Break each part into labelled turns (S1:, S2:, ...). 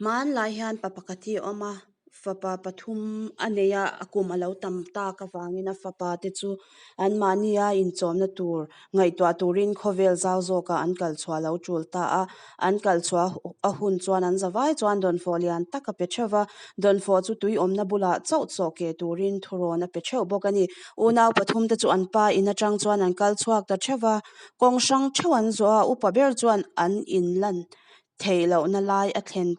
S1: Hmanlai hian pa pakhat hi a awm a, fapa pathum a nei a, a kum a lo tam tak avangin a fapa te chu anmahnia inchawmna tur ngaihtuah turin khawvel zau zawkah an kal chhuah lo tul ta a. An kal chhuah a hun chuan an zavai chuan dawnfawh lian tak a pe theuh va, dawnfawh chu tui awmna bulah chauh chawh keh turin thurawn a pe theuh bawk a ni. Unau pathum te chu an pa in atang chuan an kal chhuak ta theuh va, kawng hrang theuh an zawh a, upa ber chuan an inlan Theih lohna lai a thlen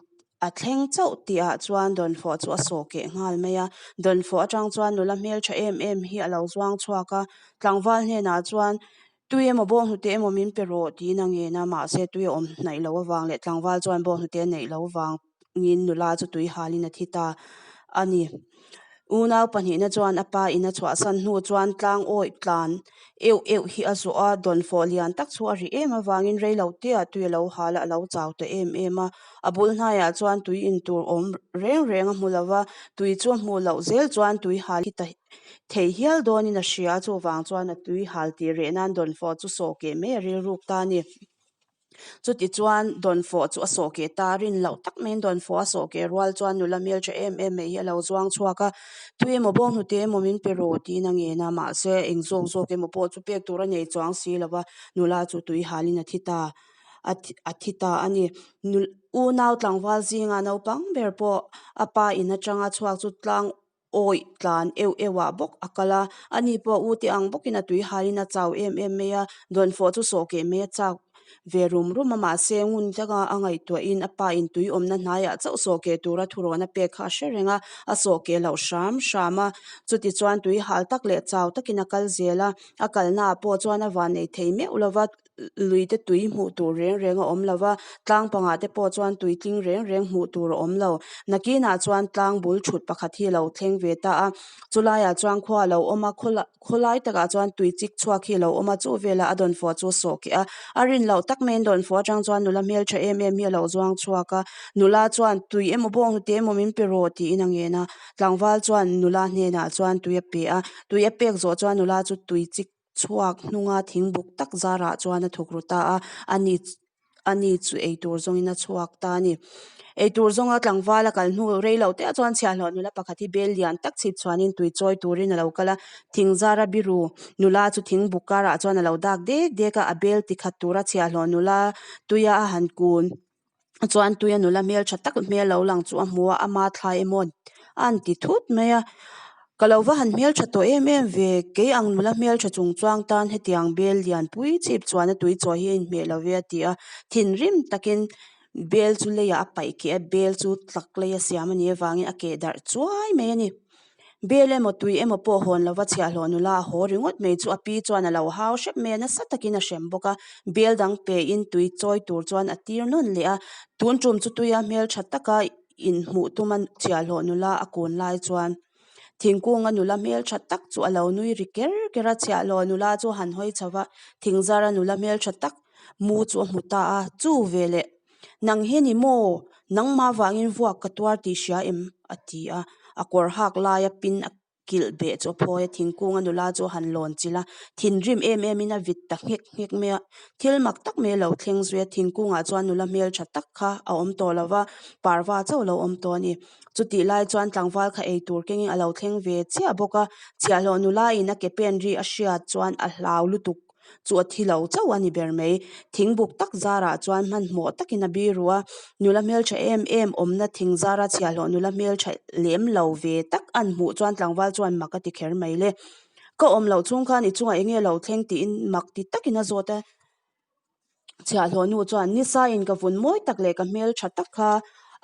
S1: a thleng chauh tihah chuan dawnfawh chu a sawh keh nghal mai a. Dawnfawh atang chuan nula hmeltha em em hi a lo zuang chhuak a, tlangval hnenah chuan tui emaw bawnghnute emaw min pe rawh tiin a ngen a, mahse tui a awm hnaih loh avang leh tlangval chuan bawnghnute a neih loh vangin nula chu tui halin a thi ta a ni. Unau pahnihna chuan a pa in a chhuahsan hnu chuan tlang awih tlan euh euh hi a zawh a, dawnfawh lian tak chu a ri em avangin rei lo te ah tui a lo hal a, a lo chau ta em em a. A bul hnaiah chuan tui in tur awm reng reng a hmu lo va, tui chu a hmuh loh zel chuan tui hal hi ta thei hial dawnin a hria a, chuvang chuan a tui hal tih reh nan dawnfawh chu sawh keh mai a rilruk ta a ni. Chutichuan dawnfawh chu a sawh keh ta a, rin loh tak maiin dawnfawh a sawh keh rual chuan nula hmeltha em em mai hi a lo zuang chhuak a, Tui emaw bawnghnute emaw min pe rawh tiin a ngen a, mahse eng zawk zawk emaw pawh chu pek tur a nei chuang si lo va, nula chu tui halin a thi ta a thi ta a ni. Unau tlangval zinga naupang ber pawh a pa in atanga chhuak chu tlang Awih tlan euh euh ah bawk a kal a, ani pawh u te ang bawkin a tui halin a chau em em mai a, dawnfawh chu sawh keh mai a chak ve rum rum a, mahse ngun taka a ngaihtuahin a pa in tui awmna hnaiah chauh sawh keh tura thurawn a pek kha a hre reng a, a sawh keh loh hram hram a, chutichuan tui hal tak leh chau takin a kal zel a, a kalnaah pawh chuan a van nei thei meuh lova. lui te tui hmuh tur reng reng a awm lo va, tlang pangah te pawh chuan tui tling reng reng hmuh tur a awm lo. Nakinah chuan tlang bul thut pakhat hi a lo thleng ve ta a, chulaiah chuan khua a lo awm a, khaw khawlai takah chuan tui chik chhuak hi a lo awm a, chu velah a dawnfawh chu a sawh keh a, a rin loh tak maiin dawnfawh atang chuan nula hmeltha em em hi a lo zuang chhuak a, nula chuan tui emaw bawnghnute emaw min pe rawh tiin a ngen a, tlangval chuan nula hnenah chuan tui a pe a, tui a pek zawh chuan nula chu tui chik chhuak hnunga thingbuk tak zarah chuan a thuk ru ta a, ani ani chu eitur zawngin a chhuak ta a ni. Eitur zawnga tlangval a kal hnu rei loh te ah chuan chhiahhlawh nula pakhat hi bel lian tak chhip chhuanin tui chawi turin a lo kal a, thing zara biru nula chu thingbuk karah chuan a lo dak dek dek a, a bel tikhat tura chhiahhlawh nula tuia a han kun. Chuan tuia nula hmeltha tak hmel lo lang chu a hmu a, ama thlai emaw a an ti thut mai a, ka lo va han hmeltha tawh em em ve, kei ang nula hmeltha chung chuang tan hetiang bel lian pui chhip chuan a tui chawi hi a inhmeh lo ve a ti a, thinrim takin bel chu leiah a paih keh a, bel chu tlak lei a siam a nih avangin a keh darh chuai mai a ni. Bel emaw tui emaw pawh hawn lova chhiahhlawh nula a haw ringawt mai chu a pi chuan a lo hau hrep mai a, nasa takin a hrem bawk a. Bel dang pein tui chawi tur chuan a tir nawn leh a, tun tum chu tuia hmeltha taka inhmuh tuma chhiahhlawh nula a kun lai chuan thingkunga nula hmeltha tak chu a lo nui ri ker ker a, chhiahhlawh nula chu a han hawi chho va, thingzara nula hmeltha tak mu chu a hmu ta a, chu veleh. Nang hi ni maw? Nangmah vangin vuak ka tuar tih hria em? a ti a. A kawr hak laia pin a kilh beh chu a phawi a, thingkunga nula chu a han lawn chilh a, thinrim em emin a vit ta nghek nghek mai a. Thil mak tak mai a lo thleng zui a, thingkungah chuan nula hmeltha tak kha a awm tawh lo va, parva chauh a lo awm tawh a ni. Chutih lai chuan tlangval kha ei tur kengin a lo thleng ve chiah bawk a, chhiahhlawh nula in a ke pen ri a hriat chuan a hlau lutuk. chu a thi lo chauh a ni ber mai. Thingbuk tak zarah chuan hmanhmawh takin a biru a, nula hmeltha em em awmna thing zara chhiahhlawh nula hmeltha lem lo ve tak an hmuh chuan tlangval chuan mak a ti kher mai le. Ka awm loh chhung khan i chungah eng nge lo thleng tiin mak ti takin a zawt a. Chhiahhlawh nu chuan nisa in ka vun mawi tak leh ka hmeltha tak kha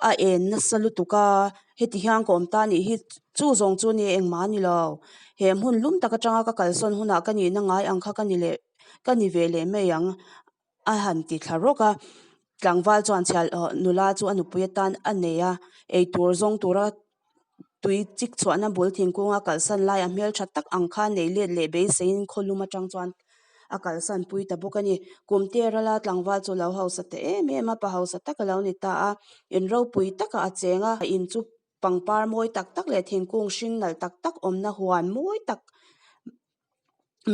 S1: a en nasa lutuk a, heti hian ka awm ta nih hi chu zawng chu ni engmah a ni lo. He hmun lum tak atanga ka kalsawn hunah ka nihna ngai ang kha ka ni leh ka ni ve leh mai ang a han ti thla rawk a. Tlangval chuan chhiahhlawh nula chu a nupui atan a nei a, eitur zawng tura tui chik chhuahna bul thingkunga kalsan lai a hmeltha tak ang kha nei let leh beiseiin khawlum atang chuan a kalsan pui ta bawk a ni. Kum te rala tlangval chu lo hausa ta em em a, pa hausa tak a lo ni ta a, in ropui takah a cheng a, in chu pangpar mawi tak tak leh thingkung hring nalh tak tak awmna huan mawi tak.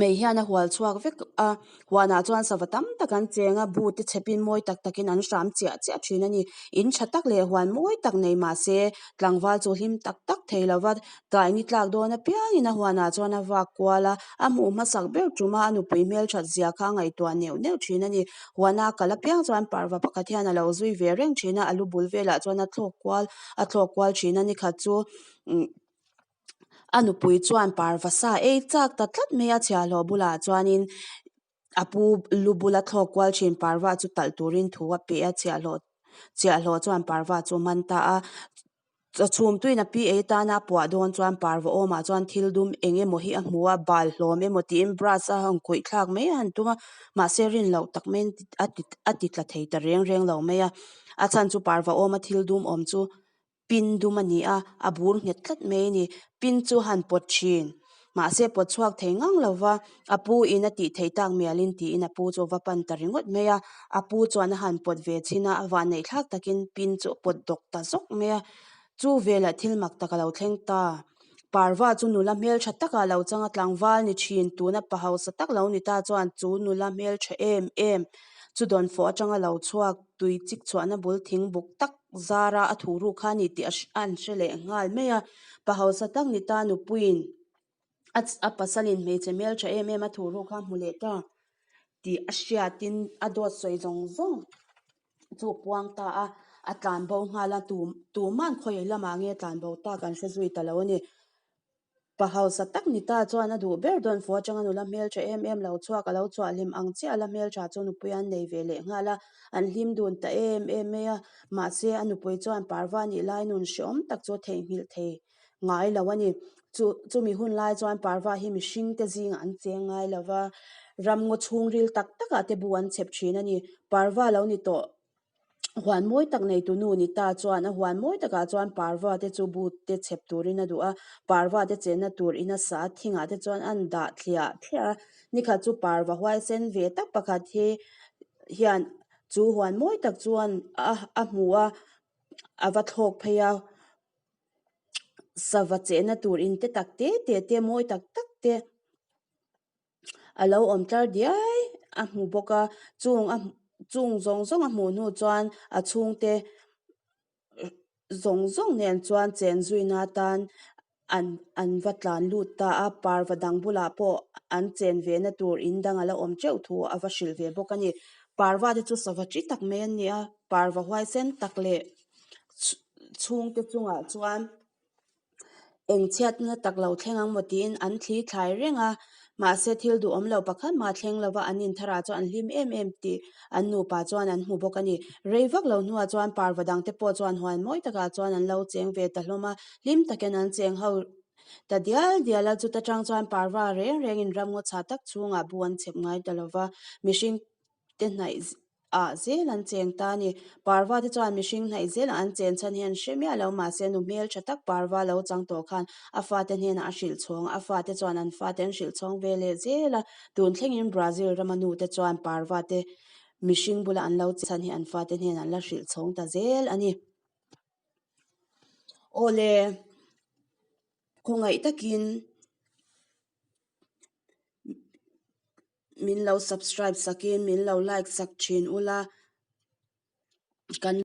S1: Mei hian a hual chhuak vek a, huanah chuan sava tam tak an cheng a, bu te chhepin mawi tak takin an hram chiah chiah thin a ni. In tha tak leh huan mawi tak nei mahse tlangval chu hlim tak tak thei lo va, tlai ni tlak dawn apiangin a huanah chuan a vak kual a, a hmuh hmasak ber tuma a nupui hmelthat zia kha a ngaihtuah neuh neuh thin a ni. Huana a kal apiang chuan parva pakhat hian a lo zui ve reng thin a, a lu bul velah chuan a thlawk kual a thlawk kual thin a, nikhat chu umm A nupui chuan parva sa ei chak ta tlat mai a chhiahhlawh bulah chuanin a pu lu bula thlawk kual thin parva chu talh turin thu a pe a chhiahhlawh chhiahhlawh chuan parva chu a man ta a chaw chhum tuin a pi ei tana a puah dawn chuan parva awmah chuan thil dum eng emaw hi a hmu a bal hlawm emaw tiin brush a han khawih thlak mai a han tum a mahse rin loh tak maiin a ti a ti tla thei ta reng reng lo mai a a chhan chu parva awma thil dum awm chu. Pin dum a ni a, a bur nghet tlat mai a ni. Pin chu han pawt thin, mahse pawt chhuak thei ngang lo va, a pu in a tih theih tak mialin tiin a pu chu a va pan ta ringawt mai a. A pu chuan a han pawt ve chhin a, a vanneih thlak takin pin chu a pawt dawk ta zawk mai a. Chu velah thil mak tak a lo thleng ta. Parva chu nula hmeltha takah lo chang a, tlangval ni thin tuna pa hausa tak lo ni ta chuan chu nula hmeltha em em chu dawnfawh atanga lo chhuak tui chik chhuahna bul thing buk tak zara a thuh ruk kha a ni tih a an hre leh nghal mai a. Pa hausa tak ni ta nupuiin a a pasalin hmeichhe hmeltha em em a thuh ruk kha a hmu leh ta tih a hriatin a dawt sawi zawng zawng chu a puang ta a, a tlan bo nghal a, tu tuman khawi lamah nge tlan bo tak an hre zui ta lo a ni. Pa hausa tak ni ta chuan a duh ber dawn fu atanga nula hmeltha em em lo chhuak a lo chhuah hlim ang chiah a la hmeltha chu nupui an nei ve leh nghal a, an hlim dun ta em em mai a, mahse a nupui chuan parva nih lai nun hrehawm tak chu a theihnghilh thei ngai lo a ni. Chu chumi hun lai chuan parva hi mihring te zingah an cheng ngai lo va, ramngaw chhungril tak takah te bu an chhep thin a ni. Parva lo ni tawh Huan mawi tak neitu nu ni ta chuan a huan mawi takah chuan parva te chu but te chhep turin a duh a, parva te chenna tur in a sa a, thingah te chuan an dah thliah thliah a, nikhat chu parva huaisen ve tak pakhat hi hian chu huan mawi tak chuan a a hmu a, a va thlawk phei a, sava chenna tur in te tak te te te mawi tak tak te. A lo awm tlar diai a hmu bawk a chung a chung zawng zawng a hmuh hnu chuan a chhungte zawng zawng nen chuan chen zuina atan an an va tlan lut ta a parva dang bulah pawh an chen ve na tur in dang a la awm teuh thu a va hrilh ve bawk a ni parva te chu sava chi tak mai an ni a parva huaisen tak leh chhungte chungah chuan. Eng chhiatna tak lo thleng ang maw tiin an thli thlai reng a, mahse thil duhawm lo pakhat mah thleng lova an intharah chuan an hlim em em tih an nupa chuan an hmu bawk a ni. Rei vak lo hnuah chuan parva dangte pawh chuan huan mawi takah chuan an lo cheng ve ta hlawm a, hlim takin an cheng ho ta dial dial a, chuta tang chuan parva reng rengin ramngaw chhah tak chhungah bu an chhep ngai ta lova, mihring te hnaih ah zel an cheng ta a ni. Parva te chuan mihring hnaih zelah an chen chhan hi an hre miah lo mahse nu hmel tha tak parva lo chang tawh khan a fate hnenah a hrilh chhawng a, a fate chuan an fate an hrilh chhawng ve leh zel a. Tun thlengin Brazil rama nu te chuan parva te mihring bula an lo chhan hi an fate hnenah an la hrilh chhawng ta zel a ni. Awle, khawngaih takin. Min lo subscribe sakin min lo like sak thin ula kan.